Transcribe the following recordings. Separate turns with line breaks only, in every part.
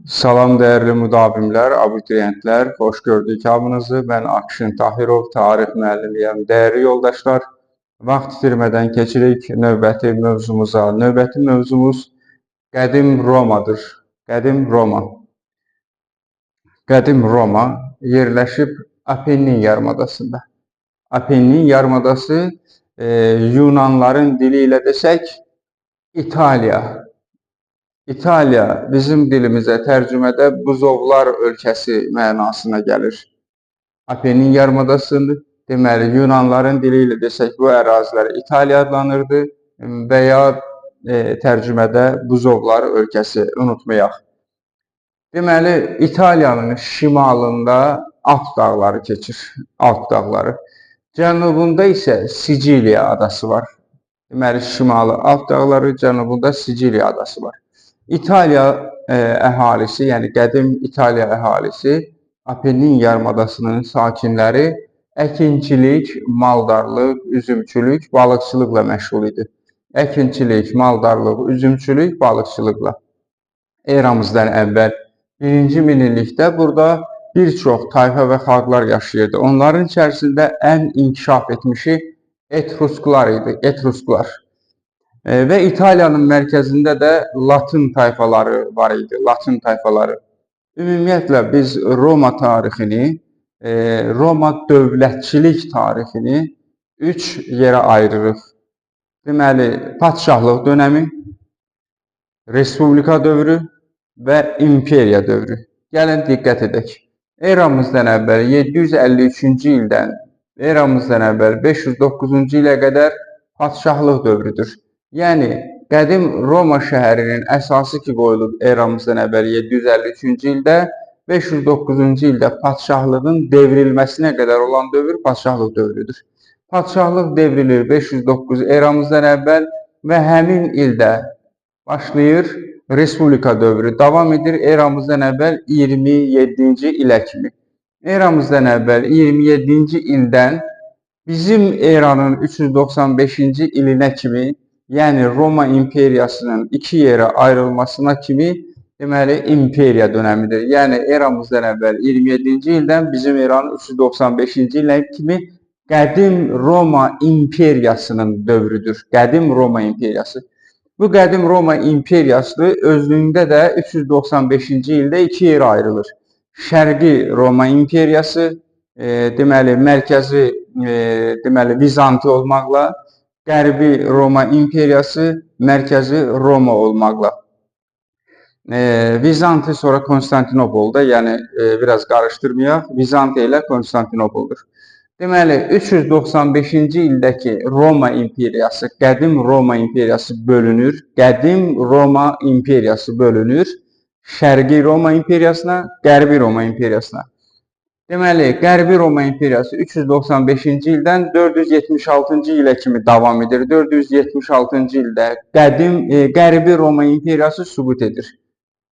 Salam dəyərli müdavimlər, abituriyentlər, xoş gördük hamınızı. Mən Akşin Tahirov, tarix müəllimiyəm. Dəyərli yoldaşlar, vaxt itirmədən keçirik növbəti mövzumuza. Növbəti mövzumuz Qədim Romadır. Qədim Roma. Qədim Roma yerləşib Apennin yarımadasında. Apennin yarımadası Yunanların dili ilə desək İtaliya. İtaliya bizim dilimizə tərcümədə buzovlar ölkəsi mənasına gəlir. Apennin yarımadasıdır. Deməli, Yunanların dili ilə desək bu ərazilər İtaliya adlanırdı və ya tərcümədə buzovlar ölkəsi, unutmayaq. Deməli, İtaliyanın şimalında Alp dağları keçir, Alp dağları. Cənubunda isə Siciliya adası var. Deməli, şimalı Alp dağları, cənubunda Siciliya adası var. İtaliya əhalisi, yəni qədim İtaliya əhalisi, Apennin yarımadasının sakinləri əkinçilik, maldarlıq, üzümçülük, balıqçılıqla məşğul idi. Əkinçilik, maldarlıq, üzümçülük, balıqçılıqla. Eramızdan əvvəl 1-ci minillikdə burada bir çox tayfa və xalqlar yaşayırdı. Onların içərisində ən inkişaf etmişi Etrusklar idi, Etrusklar. Və İtaliyanın mərkəzində də Latın tayfaları var idi, Latın tayfaları. Ümumiyyətlə biz Roma tarixini, Roma dövlətçilik tarixini 3 yerə ayırırıq. Deməli, padşahlıq dönəmi, respublika dövrü və imperiya dövrü. Gəlin diqqət edək. Eramızdan əvvəl 753-cü ildən eramızdan əvvəl 509-cu ilə qədər padşahlıq dövrüdür. Yəni, qədim Roma şəhərinin əsası ki qoyulub eramızdan əvvəl 753-cü ildə, 509-cu ildə padşahlığın devrilməsinə qədər olan dövr padşahlıq dövrüdür. Padşahlıq devrilir 509 eramızdan əvvəl və həmin ildə başlayır respublika dövrü. Davam edir eramızdan əvvəl 27-ci ilə kimi. Eramızdan əvvəl 27-ci ildən bizim eranın 395-ci ilinə kimi, yəni Roma imperiyasının iki yerə ayrılmasına kimi, deməli, imperiya dönəmidir. Yəni eramızdan əvvəl 27-ci ildən bizim eranın 395-ci ilə kimi qədim Roma imperiyasının dövrüdür. Qədim Roma imperiyası. Bu qədim Roma imperiyası özlüyündə də 395-ci ildə iki yerə ayrılır. Şərqi Roma imperiyası, deməli, mərkəzi, deməli, Vizanti olmaqla, Qərbi Roma imperiyası, mərkəzi Roma olmaqla. Vizanti sonra Konstantinopolda, yəni biraz qarışdırmayaq, Vizanti ilə Konstantinopoldur. Deməli, 395-ci ildəki Roma imperiyası, qədim Roma imperiyası bölünür. Qədim Roma imperiyası bölünür. Şərqi Roma imperiyasına, Qərbi Roma imperiyasına. Deməli, Qərbi Roma imperiyası 395-ci ildən 476-cı ilə kimi davam edir. 476-cı ildə qədim Qərbi Roma imperiyası süqut edir.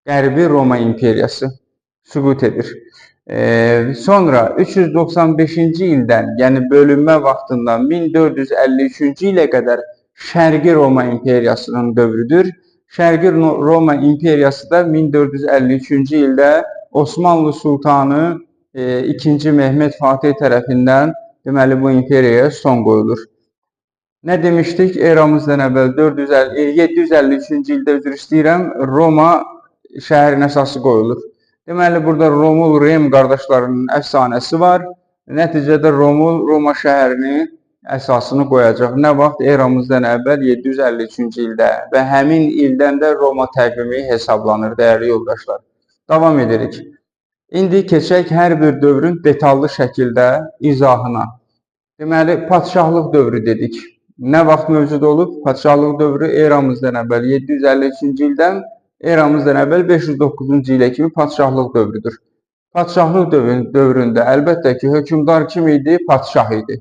Qərbi Roma imperiyası süqut edir. Sonra 395-ci ildən, yəni bölünmə vaxtından 1453-cü ilə qədər Şərqi Roma imperiyasının dövrüdür. Şərqi Roma imperiyası da 1453-cü ildə Osmanlı Sultanı 2-ci Mehmet Fatih tərəfindən, deməli, bu imperiyaya son qoyulur. Nə demişdik? Eramızdan əvvəl 753-cü ildə, üzr istəyirəm, Roma şəhərin əsası qoyulur. Deməli, burada Romul Rem qardaşlarının əfsanəsi var. Nəticədə Romul Roma şəhərinin əsasını qoyacaq. Nə vaxt? Eramızdan əvvəl 753-cü ildə və həmin ildən də Roma təqvimi hesablanır, dəyərli yoldaşlar. Davam edirik. İndi keçək hər bir dövrün detallı şəkildə izahına. Deməli, padşahlıq dövrü dedik. Nə vaxt mövcud olub? Padşahlıq dövrü eramızdan əvvəl 753-cü ildən eramızdan əvvəl 509-cu ilə kimi padşahlıq dövrüdür. Padşahlıq dövründə əlbəttə ki, hökmdar kim idi? Padşah idi.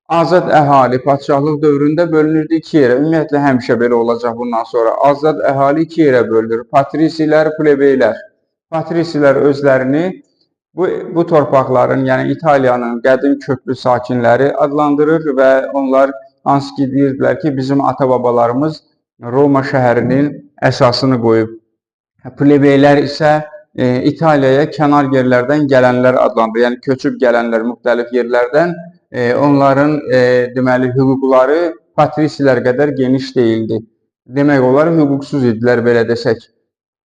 Azad əhali padşahlıq dövründə bölünürdü iki yerə. Ümumiyyətlə, həmişə belə olacaq bundan sonra. Azad əhali iki yerə bölünür. Patrisilər, plebeylər. Patrisilər özlərini bu torpaqların, yəni İtaliyanın qədim köklü sakinləri adlandırır və onlar hansı ki deyirdilər ki, bizim ata-babalarımız Roma şəhərinin əsasını qoyub. Plebeylər isə İtaliyaya kənar yerlərdən gələnlər adlanır. Yəni köçüb gələnlər müxtəlif yerlərdən, onların deməli hüquqları patrisilər qədər geniş deyildi. Demək olar hüquqsuz idilər, belə desək.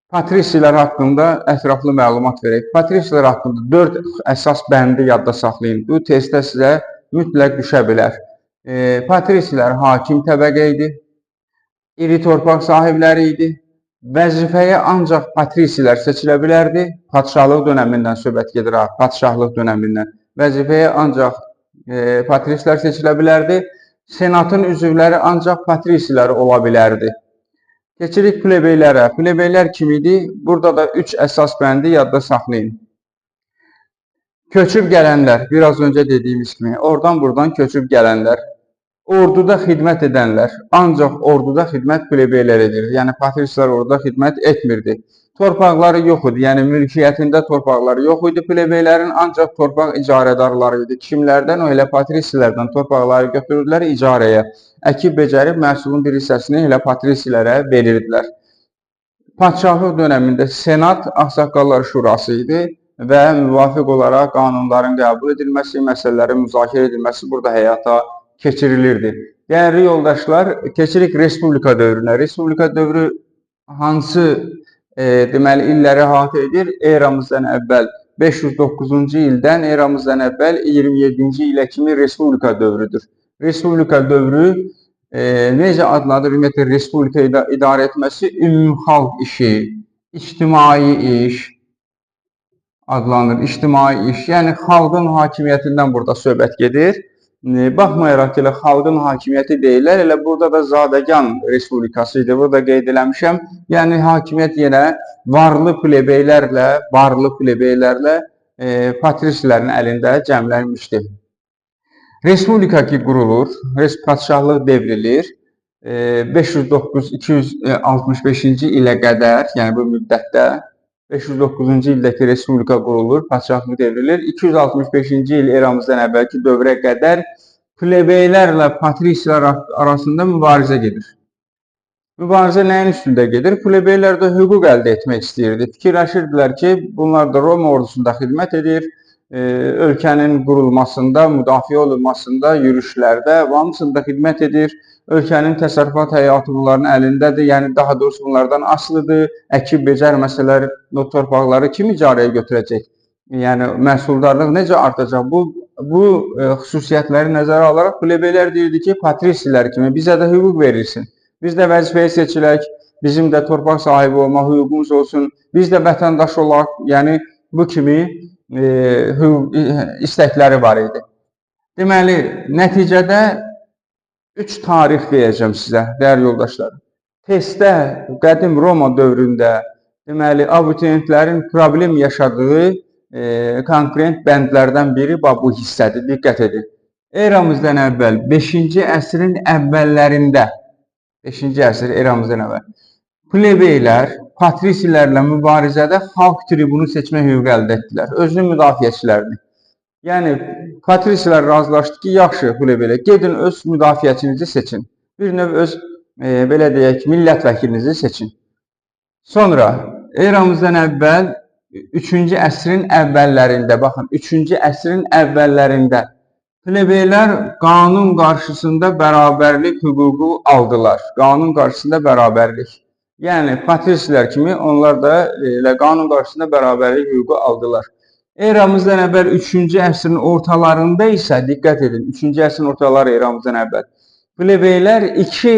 Patrisilər haqqında ətraflı məlumat verək. Patrisilər haqqında 4 əsas bəndi yadda saxlayın. Bu testdə sizə mütləq düşə bilər. Patrisilər hakim təbəqə idi, iri torpaq sahibləri idi. Vəzifəyə ancaq patrisilər seçilə bilərdi. Padşahlıq dönəmindən söhbət gedir ha, padşahlıq dönəmindən. Vəzifəyə ancaq patrislər seçilə bilərdi. Senatın üzvləri ancaq patrisilər ola bilərdi. Keçirik plebeylərə. Plebeylər kim idi? Burada da 3 əsas bəndi yadda saxlayın. Köçüb gələnlər, biraz öncə dediyimiz kimi, oradan buradan köçüb gələnlər, orduda xidmət edənlər, ancaq orduda xidmət plebeylər edirdi. Yəni patrislər orduda xidmət etmirdi. Torpaqları yox idi, yəni mülkiyyətində torpaqları yox idi plebeylərin, ancaq torpaq icarədarları idi. Kimlərdən? O elə patrisilərdən torpaqları götürürdülər icarəyə. Əkib becərib məhsulun bir hissəsini elə patrisilərə verirdilər. Padşahlıq dönəmində Senat Ağsaqqallar Şurası idi və müvafiq olaraq qanunların qəbul edilməsi, məsələlərin müzakirə edilməsi burada həyata keçirilirdi. Dəyərli yoldaşlar, keçirik Respublika dövrünə. Respublika dövrü hansı deməli illəri əhatə edir? Eramızdan əvvəl 509-cu ildən eramızdan əvvəl 27-ci ilə kimi Respublika dövrüdür. Respublika dövrü necə adlanır? Ümumiyyətlə Respublika idarə etməsi ümumxalq işi, ictimai iş adlanır. İctimai iş, yəni xalqın hakimiyyətindən burada söhbət gedir. Baxmayaraq ki, elə xalqın hakimiyyəti deyirlər, elə burada da Zadəgan Respublikası idi. Burada qeyd eləmişəm. Yəni hakimiyyət yenə varlı plebeylərlə patrisilərin əlində cəmlənmişdi. Respublika ki qurulur, padşahlıq devrilir. 509-265-ci ilə qədər, yəni bu müddətdə 509-cu ildəki Respublika qurulur, padşahlıq devrilir. 265-ci il eramızdan əvvəlki dövrə qədər plebeylərlə patrisilər arasında mübarizə gedir. Mübarizə nəyin üstündə gedir? Plebeylər də hüquq əldə etmək istəyirdi. Fikirləşirdilər ki, bunlar da Roma ordusunda xidmət edir, ölkənin qurulmasında, müdafiə olunmasında, yürüşlərdə, hamısında xidmət edir. Ölkənin təsərrüfat həyatı bunların əlindədir, yəni daha doğrusu bunlardan asılıdır. Əkib becərməsələr o torpaqları kim icarəyə götürəcək? Yəni məhsuldarlıq necə artacaq? Bu xüsusiyyətləri nəzərə alaraq plebeylər deyirdi ki, patrisilər kimi bizə də hüquq verilsin. Biz də vəzifəyə seçilək, bizim də torpaq sahibi olmaq hüququmuz olsun, biz də vətəndaş olaq, yəni bu kimi istəkləri var idi. Deməli, nəticədə 3 tarix deyəcəm sizə, dəyərli yoldaşlar. Testdə qədim Roma dövründə deməli, abituriyentlərin problem yaşadığı konkret bəndlərdən biri bu hissədir. Diqqət edin. Eramızdan əvvəl 5-ci əsrin əvvəllərində, 5-ci əsr eramızdan əvvəl, plebeylər patrisilərlə mübarizədə xalq tribunu seçmə hüququ əldə etdilər. Özünün müdafiəçilərini. Yəni, patrisilər razılaşdı ki, yaxşı plebeylər, gedin öz müdafiəçinizi seçin. Bir növ öz, belə deyək, millət vəkilinizi seçin. Sonra, eramızdan əvvəl 3-cü əsrin əvvəllərində, baxın, 3-cü əsrin əvvəllərində plebeylər qanun qarşısında bərabərlik hüququ aldılar. Qanun qarşısında bərabərlik. Yəni, patrisilər kimi onlar da elə qanun qarşısında bərabərlik hüququ aldılar. Eramızdan əvvəl 3-cü əsrin ortalarında isə, diqqət edin, 3-cü əsrin ortaları eramızdan əvvəl, plebeylər 2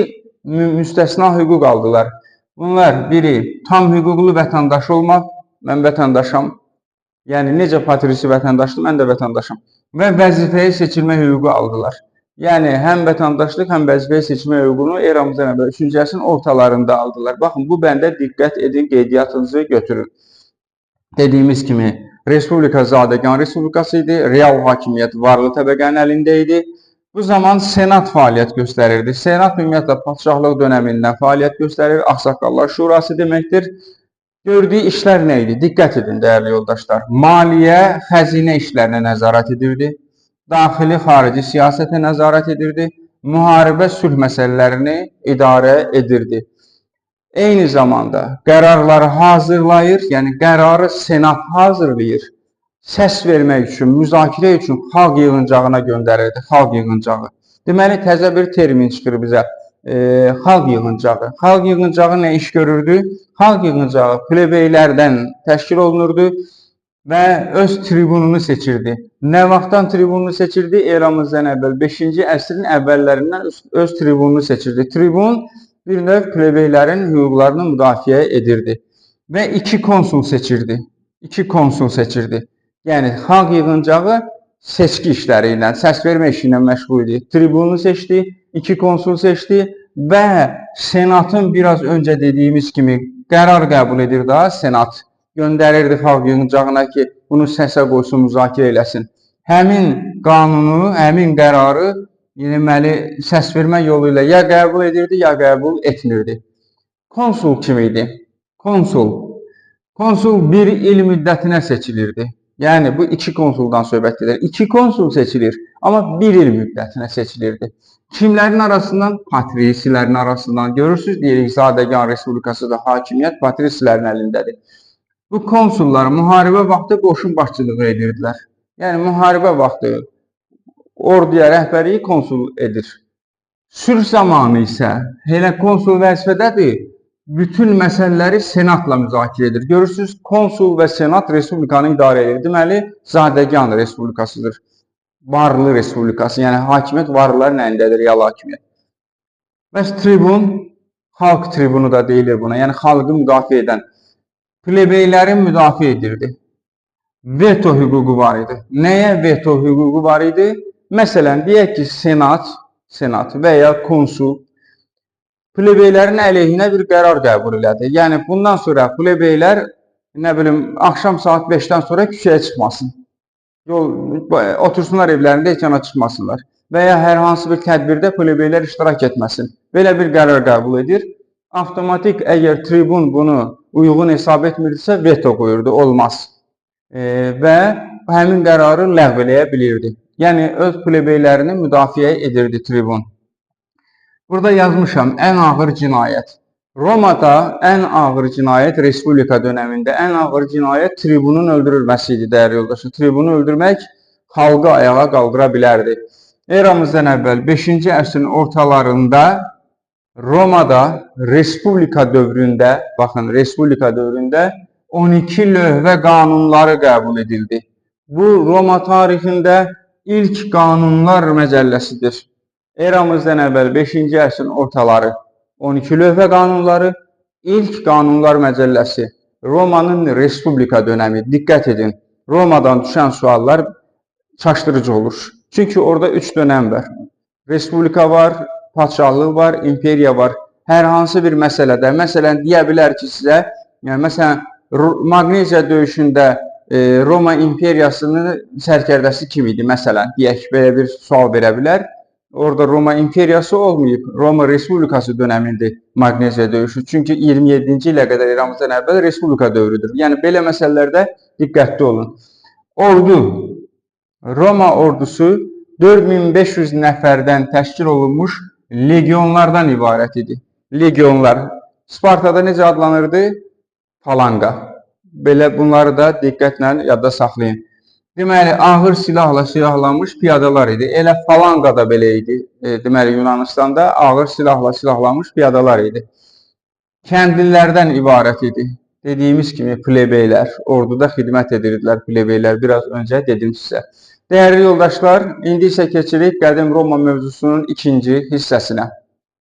müstəsna hüquq aldılar. Bunlar biri tam hüquqlu vətəndaş olmaq, mən vətəndaşam, yəni necə patrisi vətəndaşdır, mən də vətəndaşam və vəzifəyə seçilmə hüququ aldılar. Yəni, həm vətəndaşlıq, həm vəzifəyə seçmə hüququnu eramızdan əvvəl 3-cü əsrin ortalarında aldılar. Baxın, bu bəndə diqqət edin, qeydiyyatınızı götürün. Dediyimiz kimi, Respublika Zadəgan Respublikası idi, real hakimiyyət varlı təbəqənin əlində idi. Bu zaman Senat fəaliyyət göstərirdi. Senat ümumiyyətlə padşahlıq dönəmindən fəaliyyət göstərir, Ağsaqqallar Şurası deməkdir. Gördüyü işlər nə idi? Diqqət edin, dəyərli yoldaşlar. Maliyyə, xəzinə işlərinə nəzarət edirdi. Daxili, xarici siyasətə nəzarət edirdi. Müharibə, sülh məsələlərini idarə edirdi. Eyni zamanda qərarları hazırlayır, yəni qərarı senat hazırlayır. Səs vermək üçün, müzakirə üçün xalq yığıncağına göndərirdi, xalq yığıncağı. Deməli, təzə bir termin çıxır bizə, xalq yığıncağı. Xalq yığıncağı nə iş görürdü? Xalq yığıncağı plebeylərdən təşkil olunurdu və öz tribununu seçirdi. Nə vaxtdan tribununu seçirdi? Eramızdan əvvəl 5-ci əsrin əvvəllərindən öz tribununu seçirdi. Tribun bir növ plebeylərin hüquqlarını müdafiə edirdi və 2 konsul seçirdi. 2 konsul seçirdi. Yəni, xalq yığıncağı seçki işləri ilə, səs vermə işi ilə məşğul idi. Tribunu seçdi, 2 konsul seçdi və senatın biraz öncə dediyimiz kimi qərar qəbul edir daha senat. Göndərirdi xalq yığıncağına ki, bunu səsə qoysun, müzakirə eləsin. Həmin qanunu, həmin qərarı deməli, səs vermə yolu ilə ya qəbul edirdi, ya qəbul etmirdi. Konsul kim idi? Konsul. Konsul bir il müddətinə seçilirdi. Yəni, bu 2 konsuldan söhbət gedir. 2 konsul seçilir, amma bir il müddətinə seçilirdi. Kimlərin arasından? Patrisilərin arasından. Görürsünüz, deyirik, Zadəgan Respublikası da hakimiyyət patrisilərin əlindədir. Bu konsullar müharibə vaxtı qoşun başçılığı edirdilər. Yəni, müharibə vaxtı orduya rəhbərliyi konsul edir. Sülh zamanı isə elə konsul vəzifədədir, bütün məsələləri senatla müzakirə edir. Görürsünüz, konsul və senat respublikanı idarə edir. Deməli, Zadəgan Respublikasıdır. Varlı Respublikası, yəni hakimiyyət varlıların əlindədir, real hakimiyyət. Bəs tribun, xalq tribunu da deyilir buna, yəni xalqı müdafiə edən, plebeyləri müdafiə edirdi. Veto hüququ var idi. Nəyə veto hüququ var idi? Məsələn, deyək ki, senat və ya konsul plebeylərin əleyhinə bir qərar qəbul elədi. Yəni, bundan sonra plebeylər, nə bilim, axşam saat 5-dən sonra küçəyə çıxmasın. Otursunlar evlərində, heç yana çıxmasınlar. Və ya hər hansı bir tədbirdə plebeylər iştirak etməsin. Belə bir qərar qəbul edir. Avtomatik, əgər tribun bunu uyğun hesab etmirdisə, veto qoyurdu, olmaz. Və həmin qərarı ləğv eləyə bilirdi. Yəni, öz plebeylərini müdafiə edirdi tribun. Burada yazmışam, ən ağır cinayət. Romada ən ağır cinayət Respublika dönəmində, ən ağır cinayət tribunun öldürülməsi idi, dəyərli yoldaşlar. Tribunu öldürmək xalqı ayağa qaldıra bilərdi. Eramızdan əvvəl 5-ci əsrin ortalarında Romada Respublika dövründə, baxın, Respublika dövründə 12 lövhə qanunları qəbul edildi. Bu, Roma tarixində ilk qanunlar məcəlləsidir. Eramızdan əvvəl 5-ci əsrin ortaları 12 lövhə qanunları, ilk qanunlar məcəlləsi, Romanın Respublika dönəmi. Diqqət edin, Romadan düşən suallar çaşdırıcı olur. Çünki orada 3 dönəm var. Respublika var, padşahlıq var, imperiya var. Hər hansı bir məsələdə, məsələn, deyə bilər ki sizə, yəni, məsələn, Maqneziya döyüşündə Roma imperiyasının sərkərdəsi kim idi, məsələn, deyək, belə bir sual verə bilər. Orada Roma imperiyası olmayıb, Roma Respublikası dönəmində Maqneziya döyüşü. Çünki 27-ci ilə qədər eramızdan əvvəl Respublika dövrüdür. Yəni, belə məsələlərdə diqqətli olun. Ordu, Roma ordusu 4500 nəfərdən təşkil olunmuş legionlardan ibarət idi. Legionlar. Spartada necə adlanırdı? Falanqa. Belə bunları da diqqətlə yadda saxlayın. Deməli, ağır silahla silahlanmış piyadalar idi. Elə falanqa da belə idi. Deməli, Yunanistanda ağır silahla silahlanmış piyadalar idi. Kəndlilərdən ibarət idi. Dediyimiz kimi plebeylər, orduda xidmət edirdilər plebeylər, biraz öncə dedim sizə. Dəyərli yoldaşlar, indi isə keçirik Qədim Roma mövzusunun ikinci hissəsinə.